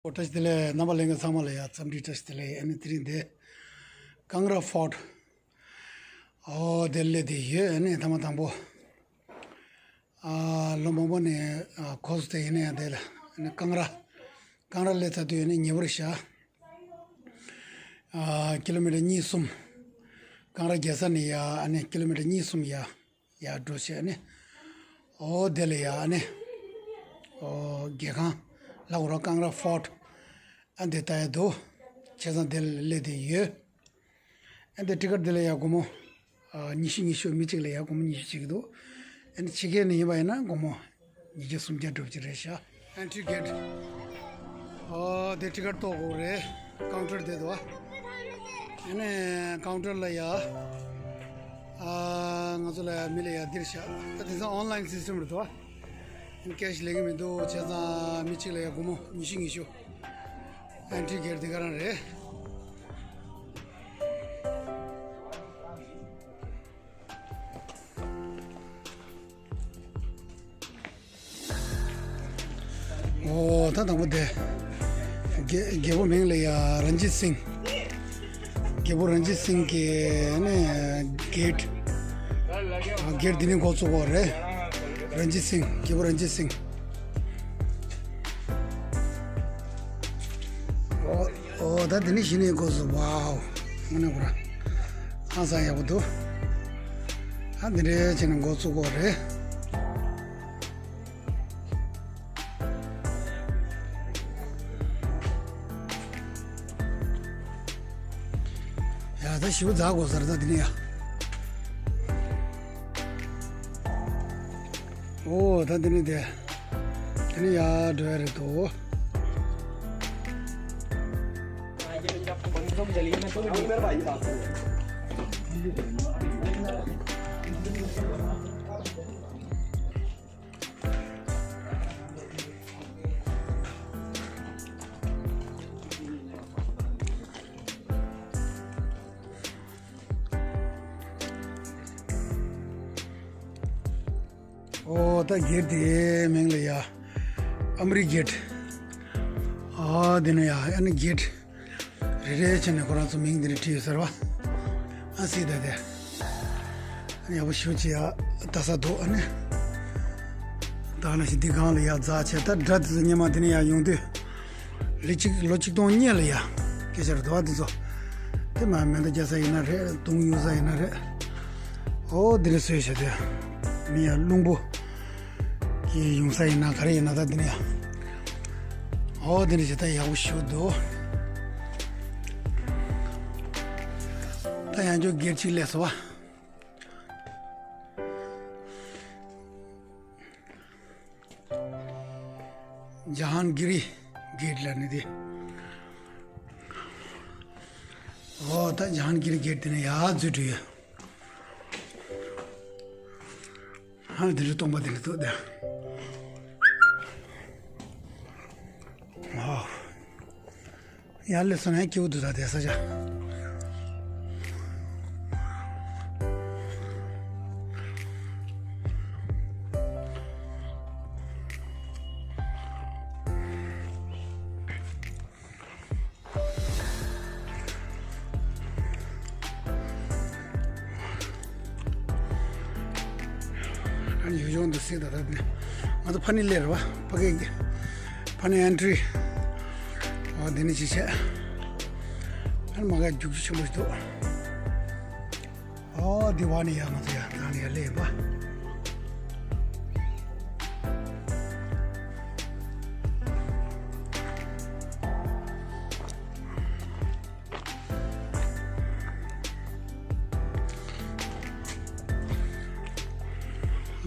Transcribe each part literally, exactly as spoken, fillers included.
ཨོ་བཀྲ་ཤིས་བདེ་ལེགས། རྣམ་པ་ལྷན་རྒྱས་ཚང་མ་ལ་ཡང་འཚམས་འདྲི་བཀྲ་ཤིས་བདེ་ལེགས། ཨ་ནི་དེ་རིང་འདི་ཀང་ར་ཕོར་ཊི། ཨོ་དེར་སླེབས་བསྡད་ཡོད། ཨ་ནི་ཐ་མ་དང་པོ་ཨ་ལོ་མང་པོ་ནས་ཨ་གོ་སོང་། དེ་ཡིན་ན་ཡང་དེ་ལ་ཨ་ནི་ཀང་ར་ཀང་ར་སླེབས་ཚར་དུས་ཨ་ནི་ཉེ་པོ་རེད་ཤག་ཨ་ཀི་ལོ་མི་ཊར་གཉིས་གསུམ། ཀང་ར་རྒྱལ་ས་ནས་ཡ་ཨ་ནི་ཀི་ལོ་མི་ཊར་གཉིས་གསུམ་ཡ། ཡར་འགྲོ་བྱས་ནས། ཨོ་དེ་ལ་ཡ་ཨ་ནི། ཨོ་རྒྱལ་ཁང་། ལ་འོ་ར་ཀང་ར་ཕོར་ཊི། ཨ་འདི་ལྟ་ཡ་འདུག་བྱས་ཙང་དེ་ལ་སླེབས་བསྡད་ཡོད། ཨ་འདི་ཊི་ཀེ་ཊི་དེ་ལ་ཡ་སྒོར་མོ། ཨ་ཉི་ཤུ་ཉི་ཤུ། མི་གཅིག་ལ་ཡ་སྒོར་མོ་ཉི་ཤུ་བྱེད་ཀྱི་འདུག་ཨ་ནི་ཕྱི་རྒྱལ་ནས་ཡིན་པ་ཡིན་ན་སྒོར་མོ། ཉིས་བརྒྱ་སུམ་བརྒྱ་འགྲོ་གི་རེད་ཤག་ཨན་ཊི་རི་གེ་ཊི། ཨོ་དེ་ཊི་ཀེ་ཊི་གཏོང་དགོས་རེད། ཀའུན་ཊར་དེ་འདུག་ཨ་ནི་ཀའུན་ཊར་ལ་ཡ། ཨ་ང་ཚོ་ལ་ཡ་མི་ལ་ཡ་འདིར་ཤག་ད་དེང་སང་ཨོན་ལའིན་སིས་ཊེམ་རེད་འདུག་ཨ་ནི་ཀེ་ཤི་ལེན་གི་མི་འདུག་བྱས་ཙང་མི་གཅིག་ལ་ཡ་སྒོར་མོ་ཉི་ཤུ་ཉི་ཤུ། ཨན་ཊི་རི་གེ་ཊི་དེ་ག་རང་རེད། ཨོ་ད་དང་པོ་དེ། རྒྱལ་རྒྱལ་པོ་མིང་ལ་ཡ་རན་ཇིད་སིང་། རྒྱལ་པོ་རན་ཇིད་སིང་གི་ནི་གེ་ཊི། ཨ་གེ་ཊི་འདི་ནས་འགོ་བཙུགས་པ་རེད། རན་ཇིད་སིང་། རྒྱལ་པོ་རན་ཇིད་སིང་། ཨོ་ཨོ་ད་འདི་ནས་གཞི་ནས་འགོ་བཙུགས། ཝའོ། དངོས་གནས་ཁོ་རང་ཧང་སང་ཡག་པོ་འདུག་ཨ་འདི་འདྲའི་བྱས་ནས་འགོ་བཙུགས་པ་རེད། ཡ་ད་ཞིའུ་འཛག་དགོས་ས་རེད། ད་འདི་ནས་ཡ། ཨོ་ད་འདི་ནས་དེ། དེ་ནས་ཡར་འགྲོ་ཡ་རེད་དོ། ཨོ་ད་གེ་ཊི་དེའི་མིང་ལ་ཡ། ཨ་མི་རི་གེ་ཊི། ཨ་དེ་ནས་ཡ་ཨ་ནི་གེ་ཊི་རེ་རེ་བྱས་ནས་ཁོ་རང་ཚོ་མིང་དེ་འདྲ་བྲིས་ཡོད་ཟེར་བ། ཨ་སི་ད་དེ། ཨ་ནི་ཡག་པོ་ཞེ་པོ་ཅིག་ཡ་ལྟ་ས་འདུག་ཨ་ནི། ད་ནང་བཞིན་འདི་སྒང་ལ་ཡ་འཛེགས་བྱས། ད་སྒྲ་དེ་ཚོ་སྔོན་མ་དེ་ནས་ཡ་ཡོང་དུས། ལོ་གཅིག་ལོ་གཅིག་སྟོང་སྔོན་ལ་ཡ། སྐད་ཆ་རེད་འདུག་བ་འདི་ཚོ། དེ་མ་མེ་མདའ་རྒྱག་ས་ཡིན་ན་རེད། དུང་གཡུག་ས་ཡིན་ན་རེད། ཨོ་འདི་འདྲ་བཟོས་བྱས་དེ། མི་ཡ་རླུང་བུ་གི་ཡོང་ས་ཡིན་ན་ག་རེ་ཡིན་ན་ད་འདི་ནས་ཡ། ཨོ་འདི་འདྲ་བྱས་ད་ཡག་པོ་ཞེ་པོ་འདུག་ད་ཡང་བསྐྱར་གེ་ཊི་གཅིག་སླེབས་སོང་བ། ཇ་ཧན་གི་རི་གེ་ཊི་ལབ་ནི་དེ། ཨོ་ད་ཇ་ཧན་གི་རི་གེ་ཊི་དེ་ནས་ཡར་འཛུལ་འགྲོ་ཡ། ཧ་ལ་དེ་རུ་སྟོང་པ་དེ་འདྲ་འདུག་དེ། ཨོ། ཡར་སླེབས་སོང་ན་སྐྱིད་པོ་འདུག་ད་དེ་ས་ཆ། ཨ་ནི་ཡུལ་ལྗོངས་འདུག་སེ་ད་ད་ནི་ང་ཚོ་ཕ་ནི་སླེབས་རེད་བ། ཕ་གི་ཕ་ནི་ཨན་ཊི་རི། ཨོ་འདི་ནི་ཅི་བྱས། ཨ་ནི་མ་ག་རྒྱུག་ཆུ་ཆེན་པོ་ཞིག་འདུག་ཨོ་འདི་བ་ནི་ཡ་ང་ཚོ་ཡ་ད་ནི་ཡ་སླེབས་པ།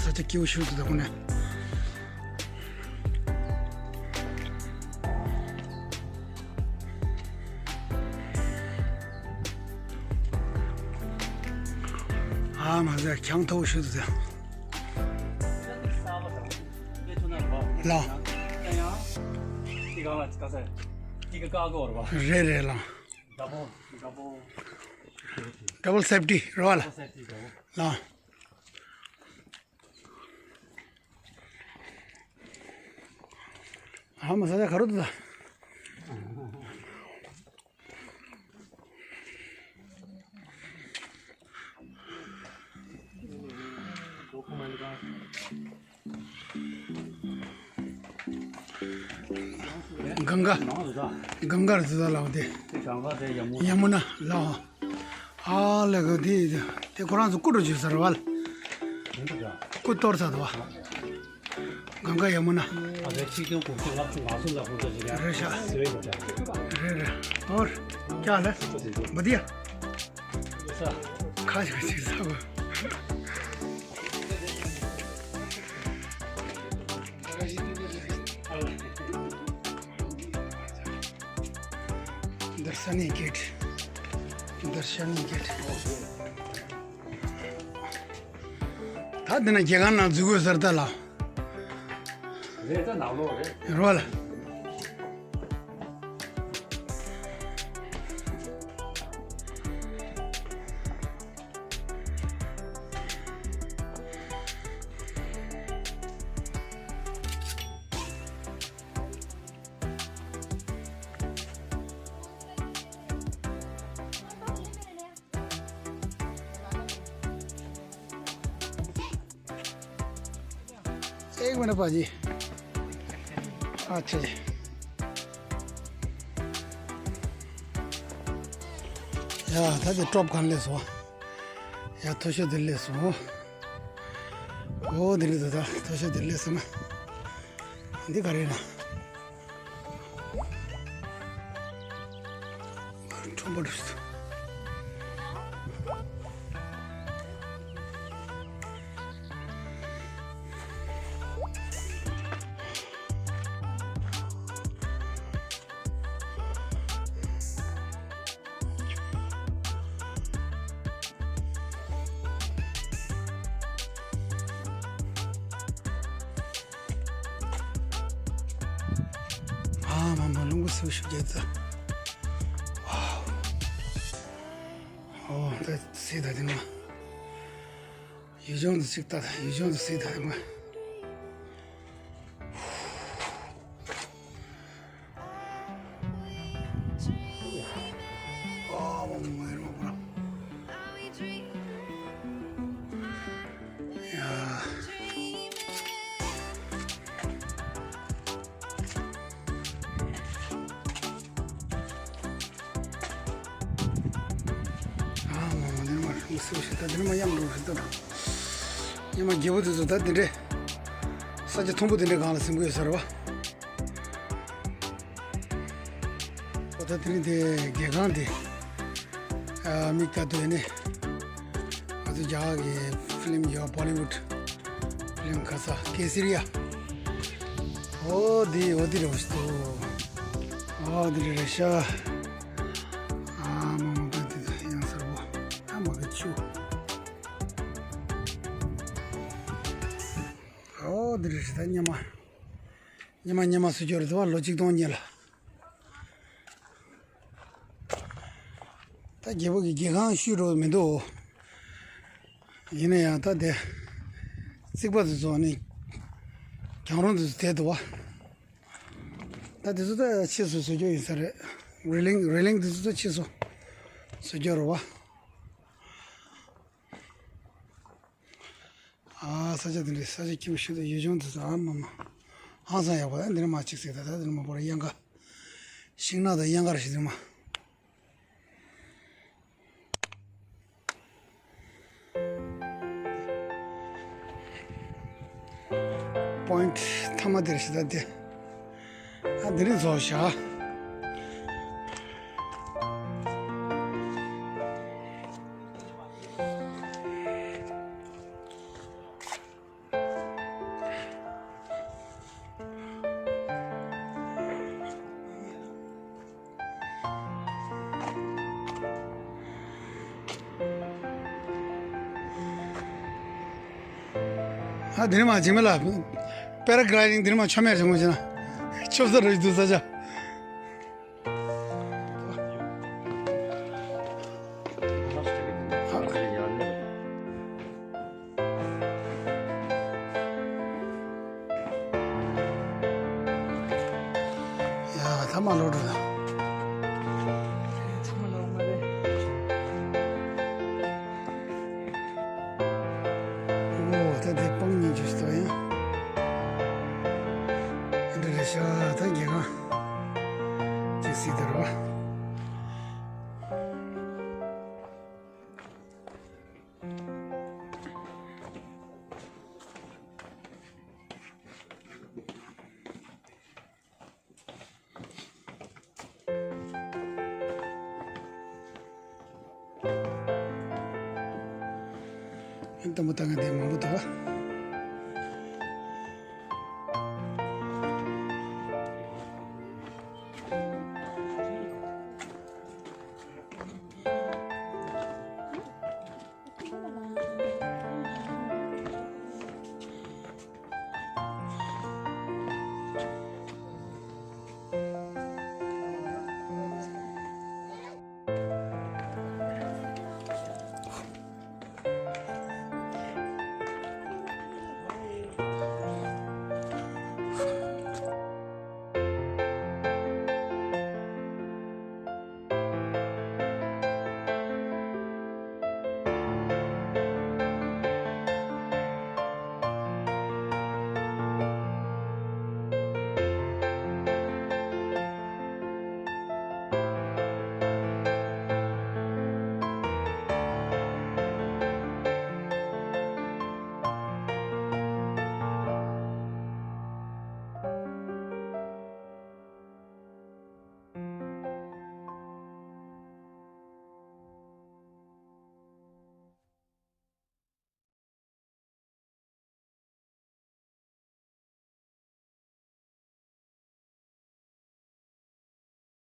ས་ཆ་སྐྱིད་པོ་ཞིག་འདུག་ད་ཁོ་ནས། ཨ་མ་ཟེར་ཁྱང་ཐོག་ཞུ་དུ་ཟེར། ལ། རེད་རེད་ལ། ཌབ་བལ་སེབ་ཊི་རེད་བ་ལ། ལ། ཨ་མ་ས་ཆ་ག་རུ་འདུག་ད། གངྒཱ། གངྒཱ་རི་ཟེར་ལ་འོ་དེ། ཡ་མུ་ན་ལ་འོ། ཨ་ལས་ག་དེ་དེ་ཁོ་རང་ཚོ་སྐུ་འགྲོ་བྱེད་ས་རེད་བ། སྐུ་གཏོར་ས་དེ་བ། གངྒཱ་ཡ་མུ་ན། ཨ་རེ་ཆིག་སྟོང་དགུ་བརྒྱ་ལྔ་བཅུ་ང་གསུམ་ལ་ཧུར་ཐག་ཅིག་ཡ། རེད་ཤག་རེད་རེད། ཨོར། ཀྱ་ལ། མ་དེ་ཡ། ཁ་ཞིག་ཅིག་ཟ་བ། दर्शनी गेट। दर्शनी गेट। ད་འདི་ན་རྒྱལ་ཁང་ནང་འཛུལ་དགོས་ཟེར་ད་ལ། རེད་ད་ནང་ལོགས་རེད། རོ་ལ། एक मिनट भाजी। अच्छा जी। ཡ་ད་དེ་ཀྲོབ་གང་ལས་སོང་། ཡ་མཐོ་ཤོས་དེ་ལས་སོང་། ཨོ་དེ་རེད་ད། ད་མཐོ་ཤོས་དེ་ལས་སོང་ན། འདི་ག་རེད་ན། ཁྲོམ་པ་འགྲོ་ཤི་ཐུབ། ཨ་མ་མ་རླུང་བུ་སེའུ་ཤུགས་རྒྱག་ཙ། ཝའོ། ཨོ་ད་སྲིད་ད་དེ་ན། ཡུལ་ལྗོངས་དུ་ཅིག་ལྟ། ཡུལ་ལྗོངས་དུ་སྲིད་ད་དེ་ན། ཨ་མ་མ་འདི་ནི་མ་རེད། མི་སེར་ཞིག་ད་འདི་ནི་མ་ཡམ་འགྲོ་ཞིག་ད། ཉི་མ་རྒྱལ་པོ་དེ་ཚོ་ད་འདི་འདྲས་ས་ཆ་མཐོན་པོ་འདི་འདྲས་སྒང་ལ་ཟིན་དགོས་ཟེར་བ། ཨོ་ད་དེ་རིང་དེ་རྒྱལ་ཁང་དེ་ཨ་མིག་ལྟ་དུས་ནི་ང་ཚོ་རྒྱ་གར་གྱི་ཕི་ལིམ་ཡོད། བོ་ལི་ཝུཌ་ཕི་ལིམ་ག་ས་ཀེ་སི་རི་ཡ། ཨོ་དེ་ཨོ་དེ་རེད་པ་ཞིག་འདུག་ཨོ་དེ་རེད་རེད་ཤག་ཨ་མ་མ་ད་དེ་ཡང་གསར་པོ་ཨ་མ་གི་ཆུ། ཨོ་དེ་རེད་རེད། ད་སྙེ་མ། སྙེ་མ་སྙེ་མ་སུ་སྐྱོར་དུ་བ་ལོ་གཅིག་སྟོང་སྔོན་ལ། ད་རྒྱལ་པོ་གི་རྒྱལ་ཁང་བཤུས་འགྲོ་མི་འདུག་ཡིན་ན་ཡང་ད་དེ་རྩིག་པ་དེ་ཚོ་ནི་གྱང་རོང་དེ་ཚོ་དེད་འདུག་བ། ད་དེ་ཚོ་ད་ཕྱིས་སུ་བཟོ་རྒྱུ་ཡིན་ས་རེད། རི་ལིང་རི་ལིང་དེ་ཚོ་ད་ཕྱིས་སུ་བཟོ་རྒྱུ་རེད་བ། ཨ་ས་ཆ་དེ་འདྲའི་ས་ཆ་སྐྱིད་པོ་ཞིག་ཏུ་ཡུལ་ལྗོངས་དེ་ཚོ་ཨ་མ་མ། ཧང་སང་ཡག་པོ་ད་འདི་ནས་མ་གཅིག་ཟིག་ད་ད་འདི་ནས་མ་བོར་གཡང་ཁ། ཤིང་ནགས་དང་གཡང་ཁ་རེ་ཞིག་འདི་མ། པོ་ཡིན་ཊི་མཐའ་མ་དེར་ཞིག་ད་དེ། ཨ་དེ་རིང་རྫོགས་བཞག་ཨ་དེ་ནི་མ་བྱེད་མེད་ལ། པེ་ར་གི་ལའི་ཌིང་དེ་ནི་མ་ཆོ་མེད་བྱེད་མོ་བྱེད་ན། ཆོབ་ས་རུ་འདུག་ས་ཆ། ཡ་ཐ་མ་ལོ་འགྲོ་ན། ཚང་མ་ལོ་མ་རེད། ཨོ་ད་དེ་ ཟེར་དེ་རེད་བ། ཨ་ནི་དང་པོ་ད་ང་དེ་མང་པོ་འདུག་བ།